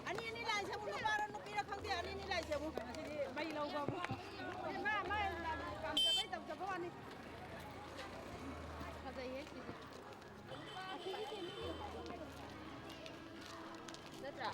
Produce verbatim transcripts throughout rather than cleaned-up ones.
ꯑꯅꯤ ꯑꯅꯤ ꯂꯥꯏꯟ ꯁꯦꯝꯃꯨ, ꯅꯨꯄꯥꯔꯣ ꯅꯨꯄꯤꯔꯣ ꯈꯪꯗꯦ, ꯑꯅꯤ ꯑꯅꯤ ꯂꯥꯏꯟ ꯁꯦꯝꯃꯨ꯫ ꯉꯁꯤꯗꯤ ꯃꯩ ꯂꯧꯕꯕꯨ꯫ ꯃꯥ, ꯃꯥ ꯄꯥꯝꯖꯕꯩ ꯇꯧꯖꯕ ꯋꯥꯅꯤ꯫ ꯐꯖꯩꯌꯦ ꯁꯤꯗꯤ꯫ ꯅꯠꯇ꯭ꯔꯥ?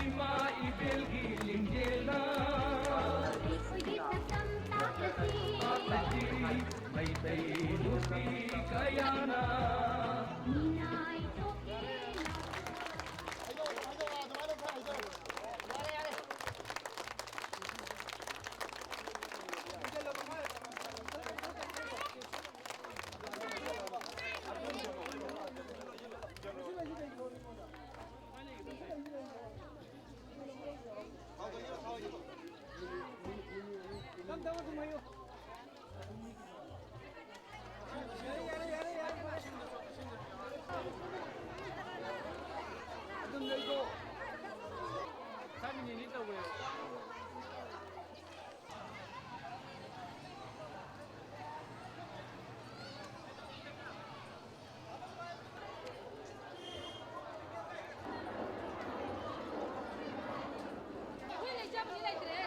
ꯏꯃꯥ ꯏꯕꯦꯜꯒꯤ ꯂꯤꯡꯖꯦꯜꯅ ꯃꯩꯇꯩ ꯅꯨꯄꯤ ꯀꯌꯥꯅ ꯑꯗꯨꯝ ꯂꯩꯒꯣ꯫ ꯆꯥꯃꯤꯟꯅꯅꯤ ꯇꯧꯕꯅꯦꯕ꯫ ꯑꯩꯈꯣꯏ ꯂꯩꯖꯕꯗꯤ ꯂꯩꯇ꯭ꯔꯦ꯫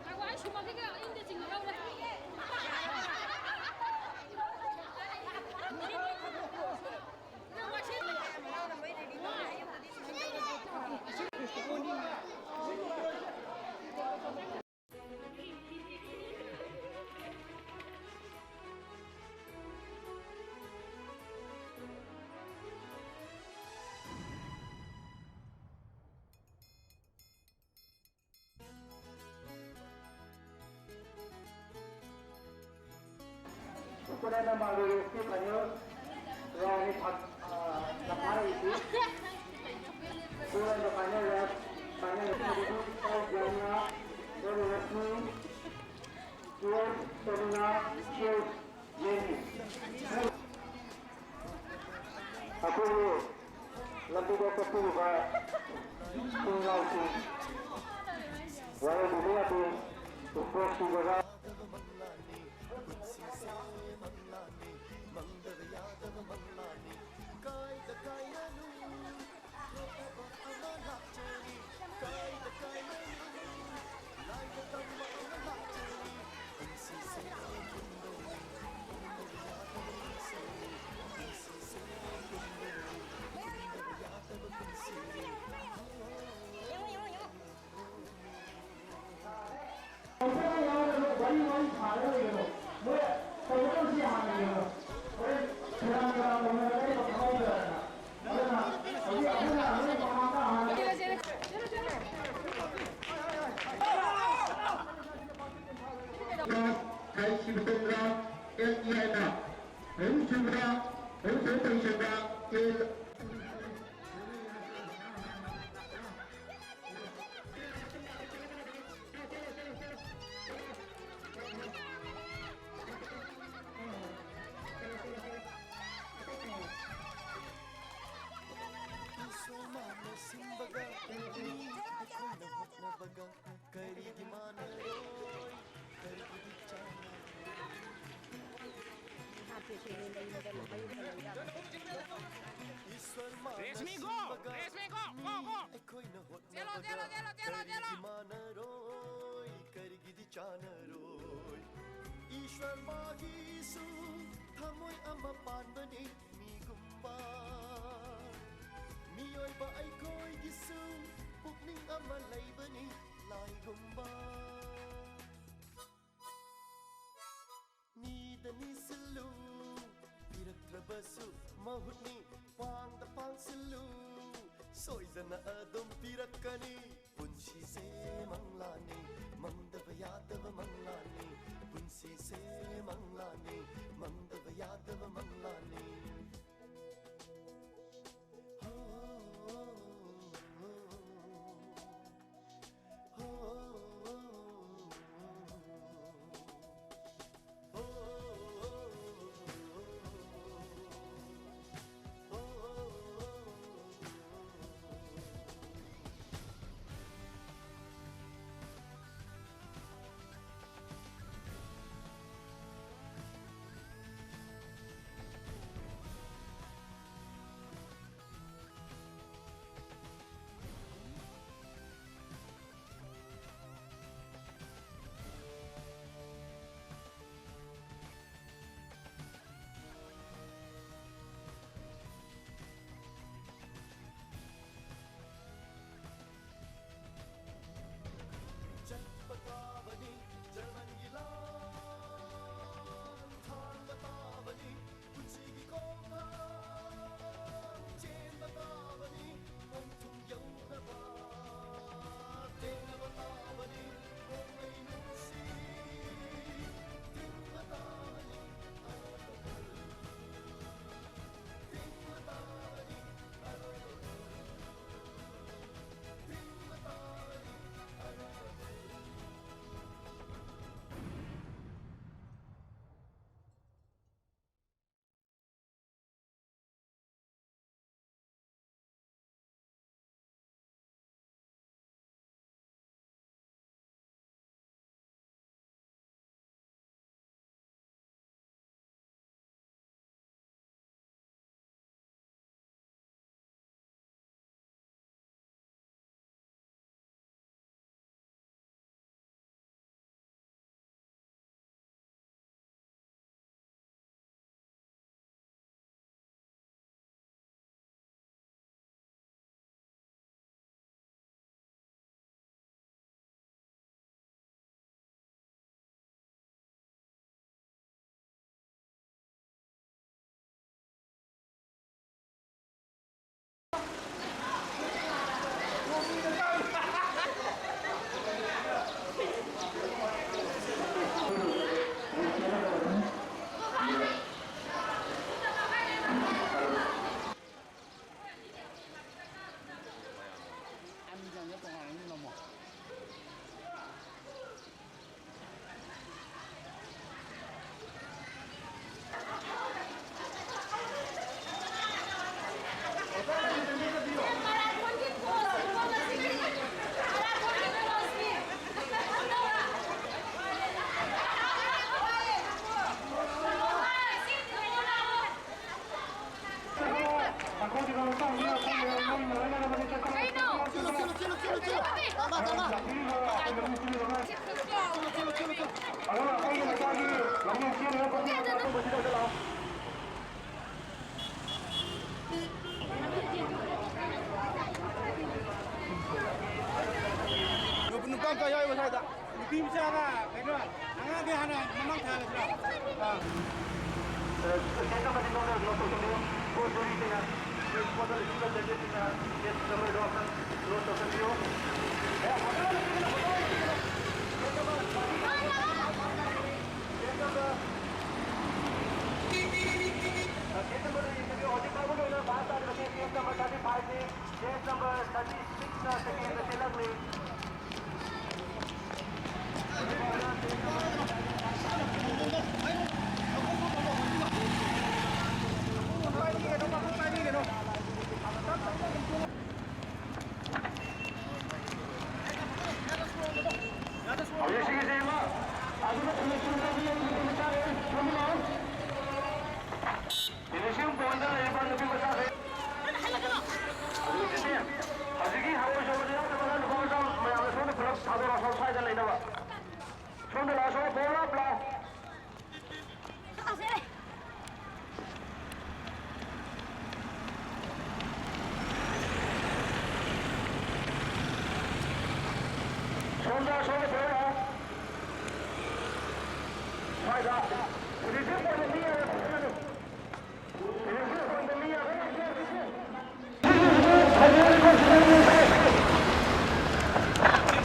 ꯉꯥꯏꯈꯣ, ꯑꯩ ꯁꯨꯝꯃꯛꯈꯤꯒꯦ, ꯑꯩ ꯑꯝꯇ ꯆꯤꯡꯉꯒ ꯂꯧꯔꯦ꯫ Student number will receive a new round of, uh, the party. Student the final round, final round, Janya, Janya Lakshmi, K S Shamina, K S Jenny. ꯑꯩꯈꯣꯏꯒꯤ ꯂꯝꯕꯤꯗ ꯆꯠꯄꯤꯔꯤꯕ ꯏꯆꯤꯜ ꯏꯅꯥꯎꯁꯤꯡ, ꯋꯥꯔꯧꯕꯤꯕ ꯌꯥꯗꯦ꯫ Sports ꯀꯤ ꯖꯒꯥ꯫ ꯃꯪꯂꯥꯅꯤ, ꯄꯨꯟꯁꯤꯁꯦ ꯃꯪꯂꯥꯅꯤ, ꯃꯪꯗꯕ ꯌꯥꯗꯕ ꯃꯪꯂꯥꯅꯤ꯫ ꯀꯥꯏꯗ ꯀꯥꯏꯔꯅꯨ, ꯂꯣꯏꯅꯕ ꯑꯃ ꯂꯥꯛꯆꯅꯤ꯫ ꯀꯥꯏꯗ ꯀꯥꯏꯔꯅꯨ, ꯂꯥꯏꯅ ꯇꯝꯕ ꯑꯃ ꯂꯥꯛꯆꯅꯤ꯫ ꯄꯨꯟꯁꯤꯁꯦ ꯄꯨꯟꯗꯧꯅꯤ, ꯄꯨꯟꯗꯕ ꯌꯥꯗꯕ ꯄꯨꯟꯁꯤꯅꯤ꯫ ꯃꯣꯏ ꯇꯧꯒꯗꯕꯁꯤ ꯍꯥꯟꯅ ꯌꯦꯡꯉꯣ꯫ ꯍꯣꯔꯦꯟ ꯁꯦꯔꯥꯟ ꯇꯨꯔꯥꯟ ꯇꯧꯅꯔꯒꯗꯤ ꯈꯪꯍꯧꯗ꯭ꯔꯦꯗꯅ꯫ ꯑꯗꯨꯅ ꯍꯧꯖꯤꯛ ꯑꯩꯈꯣꯏꯅ ꯍꯧꯖꯤꯛ ꯃꯃꯥꯡꯗ ꯍꯥꯟꯅ ꯀꯩ ꯁꯤꯕꯇꯣꯡꯒ ꯑꯦꯟ ꯏ ꯑꯥꯏꯅ ꯑꯍꯨꯝꯁꯨꯕꯗ, ꯑꯍꯨꯝꯁꯨꯕ ꯄꯣꯖꯤꯁꯟꯗ ꯑꯦꯜ ꯏꯁꯣꯔ ꯃꯥꯅ ꯁꯤꯟꯕꯒ ꯃꯤ ꯑꯩꯈꯣꯏꯅ ꯍꯣꯠꯅꯕꯒ ꯀꯔꯤꯒꯤ ꯃꯥꯟꯅꯔꯣꯏ? ꯀꯔꯤꯒꯤꯗꯤ ꯆꯥꯟꯅꯔꯣꯏ? ꯏꯁꯣꯔ ꯃꯥꯅ ꯔꯦꯁꯃꯤ, go! ꯁꯤꯟꯕꯒ ꯔꯦꯁꯃꯤ, go! ꯃꯤ Go, go! ꯑꯩꯈꯣꯏꯅ ꯆꯦꯜꯂꯣ, ꯍꯣꯠꯅꯕꯒ ꯆꯦꯜꯂꯣ, ꯆꯦꯜꯂꯣ, ꯆꯦꯜꯂꯣ, ꯆꯦꯜꯂꯣ! ꯀꯔꯤꯒꯤ ꯃꯥꯟꯅꯔꯣꯏ? ꯀꯔꯤꯒꯤꯗꯤ ꯆꯥꯟꯅꯔꯣꯏ? ꯏꯁꯣꯔ ꯃꯥꯒꯤꯁꯨ ꯊꯃꯣꯏ ꯑꯃ ꯄꯥꯟꯕꯅꯤ ꯃꯤꯒꯨꯝꯕ꯫ ꯃꯤꯑꯣꯏꯕ ꯑꯩꯈꯣꯏꯒꯤꯁꯨ ꯄꯨꯛꯅꯤꯡ ꯑꯃ ꯂꯩꯕꯅꯤ ꯂꯥꯏꯒꯨꯝꯕ꯫ ꯅꯤꯗ ꯅꯤꯁꯤꯜꯂꯨ, ꯄꯤꯔꯛꯇ꯭ꯔꯕꯁꯨ ꯃꯍꯨꯠꯅꯤ, ꯄꯥꯡꯗ ꯄꯥꯡꯁꯤꯜꯂꯨ, ꯁꯣꯏꯗꯅ ꯑꯗꯨꯝ ꯄꯤꯔꯛꯀꯅꯤ꯫ ꯄꯨꯟꯁꯤꯁꯦ ꯃꯪꯂꯥꯅꯤ, ꯃꯪꯗꯕ ꯌꯥꯗꯕ ꯃꯪꯂꯥꯅꯤ꯫ ꯄꯨꯟꯁꯤꯁꯦ ꯃꯪꯂꯥꯅꯤ, ꯃꯪꯗꯕ ꯌꯥꯗꯕ ꯃꯪꯂꯥꯅꯤ꯫ ꯍꯣ, ꯍꯣ, ꯍꯣ, ꯍꯣ꯫ ꯅꯨꯄꯥ ꯃꯆꯥ ꯌꯥꯎꯔꯤꯕ ꯁ꯭ꯋꯥꯏꯗ꯫ ꯅꯨꯄꯤ ꯃꯆꯥꯒ ꯀꯩꯅꯣ, ꯑꯉꯥꯡꯒꯤ ꯍꯥꯟꯅ ꯃꯃꯥꯡ ꯊꯥꯔꯁꯤꯔꯣ? ꯑꯥ꯫ ꯍꯧꯖꯤꯛꯁꯤꯒꯤꯁꯦ ꯑꯃ, ꯑꯗꯨꯅ ꯐꯤꯅꯤꯁꯤꯡ ꯄꯣꯏꯟꯗ ꯂꯩꯔꯤꯕ ꯅꯨꯄꯤ ꯃꯆꯥꯁꯦ꯫ ꯑꯗꯨꯒꯤꯗꯤ ꯍꯧꯖꯤꯛꯀꯤ ꯍꯋꯥꯏ ꯁꯣꯛꯄꯗ ꯌꯥꯎꯗꯕ ꯅꯨꯄꯥ ꯃꯆꯥ ꯃꯌꯥꯝꯅ ꯁꯣꯝꯗ ꯄꯨꯂꯞ ꯊꯥꯗꯣꯔꯛꯑꯣ, ꯁꯣꯝ ꯁ꯭ꯋꯥꯏꯗ ꯂꯩꯅꯕ꯫ ꯁꯣꯝꯗ ꯂꯥꯛꯑꯣ, ꯁꯣꯝꯗ ꯄꯨꯂꯞ ꯂꯥꯛꯑꯣ꯫ ꯁꯣꯝꯗ, ꯁꯣꯝꯗ ꯊꯣꯛꯂꯛꯑꯣ꯫ ꯁ꯭ꯋꯥꯏꯗ ꯔꯤꯂꯤꯐ ꯑꯣꯏꯅ ꯃꯤ ꯌꯥꯝꯅ ꯄꯨꯁꯤꯜꯂꯨ꯫ ꯔꯤꯂꯤꯐ ꯑꯣꯏꯅ ꯃꯤ ꯌꯥꯝꯅ ꯄꯨꯁꯤꯜꯂꯨ꯫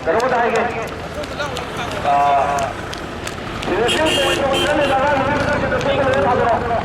ꯀꯩꯅꯣꯝꯇ ꯍꯥꯏꯒꯦ꯫ ꯑꯥ, ꯔꯤꯂꯤꯐ ꯑꯣꯏꯅ ꯆꯠꯂꯤꯕ ꯑꯉꯥꯡ ꯅꯨꯄꯤ ꯃꯆꯥꯁꯤꯡꯗꯣ ꯁꯣꯝꯗ ꯂꯣꯏꯅ ꯊꯥꯗꯣꯔꯛꯑꯣ꯫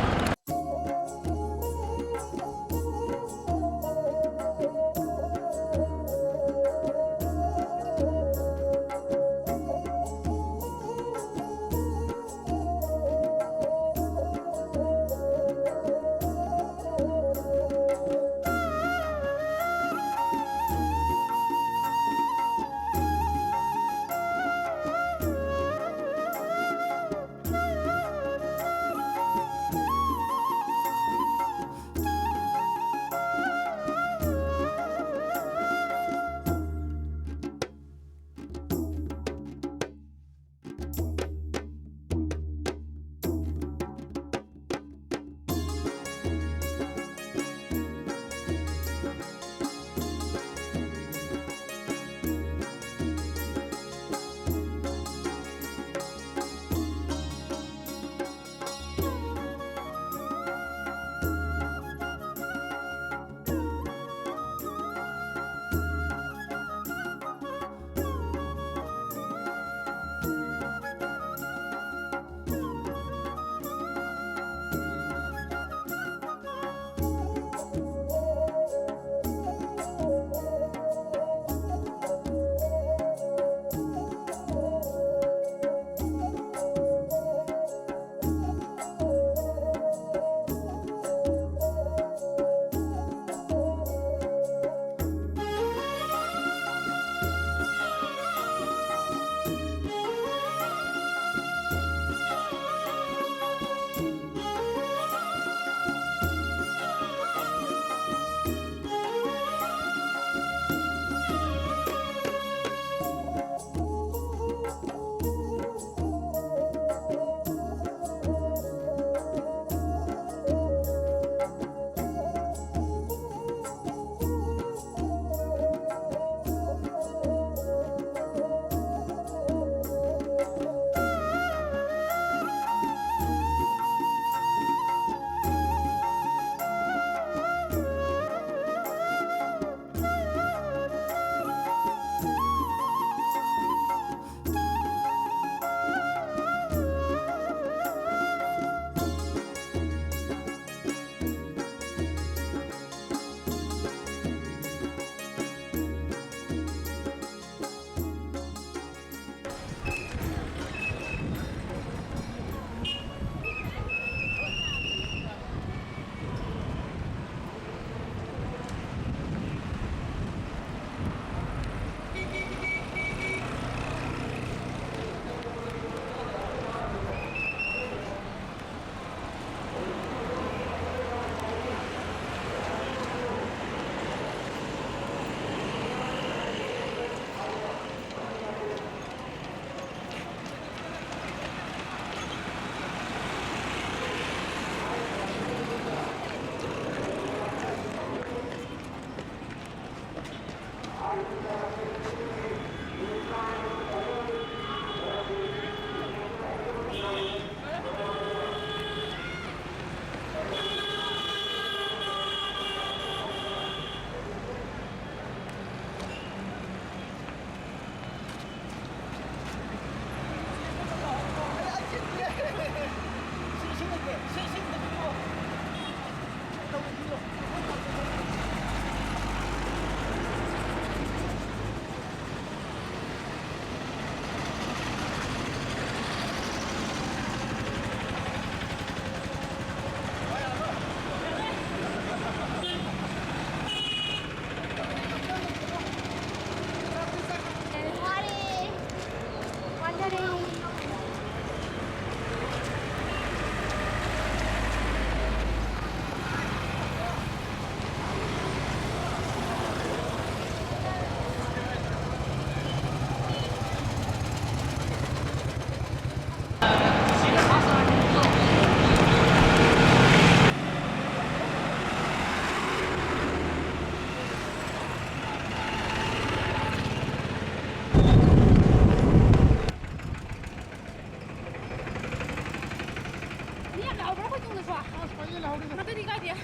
ꯌꯥꯝ ꯂꯥꯎꯕ꯭ꯔꯥ ꯑꯩꯈꯣꯏ ꯇꯨꯡꯗꯁꯨ? ꯑꯁ, ꯐꯖꯅ ꯂꯥꯎꯔꯦꯗ꯫ ꯃꯗꯨꯗꯤ ꯀꯥꯏꯗꯦ꯫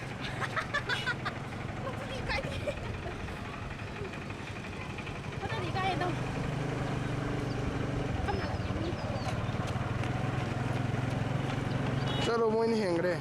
ꯃꯗꯨꯗꯤ ꯀꯥꯏꯗꯦ꯫ ꯃꯗꯨꯗꯤ ꯀꯥꯏꯗꯦ ꯇꯧ꯫ ꯆꯠꯂꯣ, ꯃꯣꯏꯅ ꯍꯦꯟꯈ꯭ꯔꯦ꯫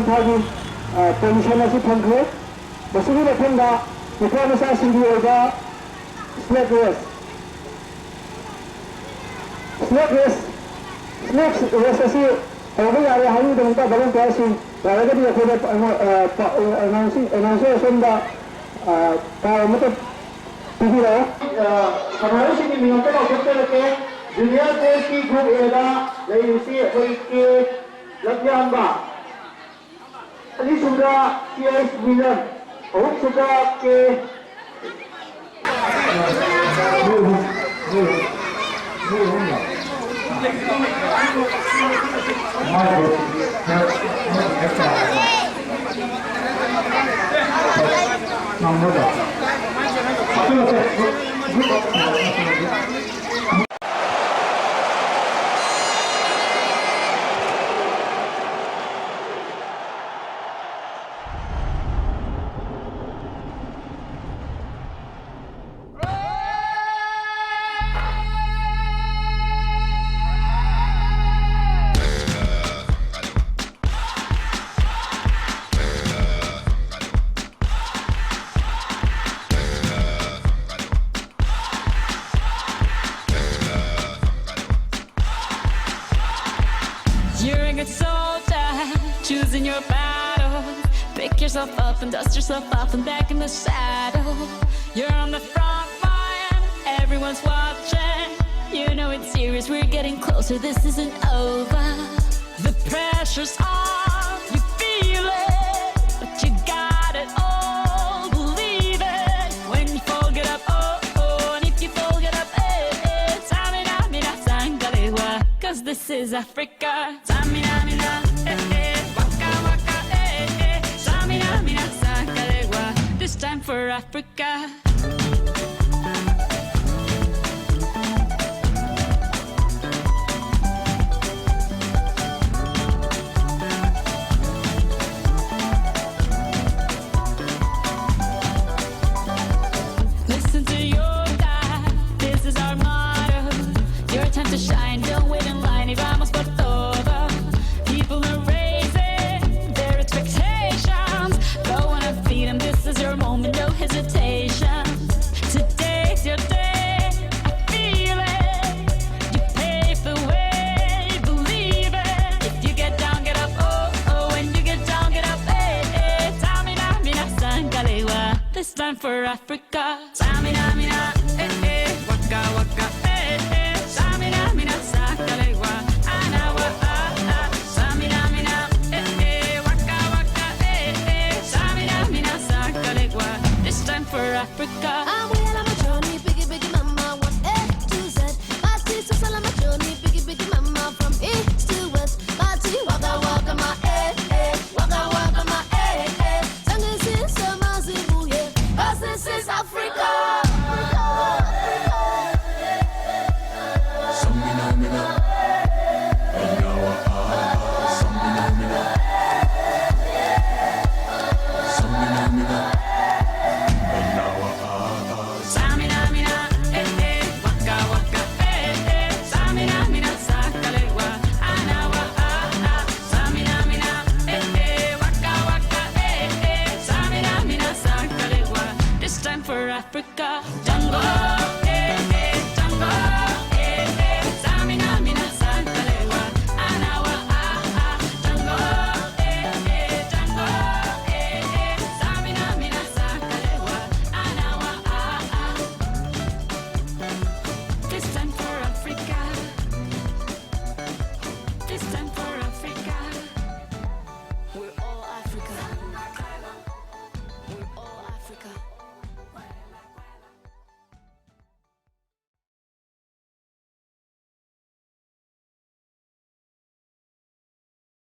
ꯊꯥꯒꯤ, ꯑ, position ꯑꯁꯤ ꯐꯪꯈ꯭ꯔꯦ꯫ ꯃꯁꯤꯒꯤ ꯃꯊꯪꯗ ꯅꯨꯄꯥ ꯃꯆꯥꯁꯤꯡꯒꯤ ꯑꯣꯏꯕ sled race, sled race, sled race ꯑꯁꯤ ꯇꯧꯕ ꯌꯥꯔꯦ ꯍꯥꯏꯕꯒꯤꯗꯃꯛꯇ volunteerꯁꯤꯡ ꯌꯥꯔꯒꯗꯤ ꯑꯩꯈꯣꯏꯗ, ꯑ, ꯑ, ꯄ-, ꯑ, announce-, announcer ꯑꯁꯣꯝꯗ, ꯑ, ꯄꯥꯎ ꯑꯃꯇ ꯄꯤꯕꯤꯔꯛꯑꯣ꯫ ꯑ, ꯁꯥꯟꯅꯔꯣꯏꯁꯤꯡꯒꯤ ꯃꯤꯡ ꯑꯝꯇ ꯂꯥꯎꯊꯣꯛꯆꯔꯛꯀꯦ꯫ Junior Boysꯀꯤ group Aꯗ ꯂꯩꯔꯤꯁꯤ ꯑꯩꯈꯣꯏ ꯀꯦ ꯂꯛꯌꯥꯝꯕ꯫ ꯑꯅꯤꯁꯨꯕꯗ ꯀꯦ ꯑꯩꯆ ꯃꯤꯂꯟ, ꯑꯍꯨꯝꯁꯨꯕꯗ ꯀꯦ You're a good soldier, choosing your battle. Pick yourself up and dust yourself off and back in the saddle. You're on the front line, everyone's watching. You know it's serious, we're getting closer, this isn't over. The pressure's on, you feel it, but you got it all, believe it. When you fall, get up, oh, oh, and if you fall, get up, eh, eh. Samina, mina, sangalewa, 'cause this is Africa. Samina, mina, eh, eh, waka, waka, eh, eh. Samina, mina, sangalewa, this time for Africa. Listen to your God, this is our motto. Your time to shine, don't wait in line, y vamos por todo. People are raising their for Africa. Tell me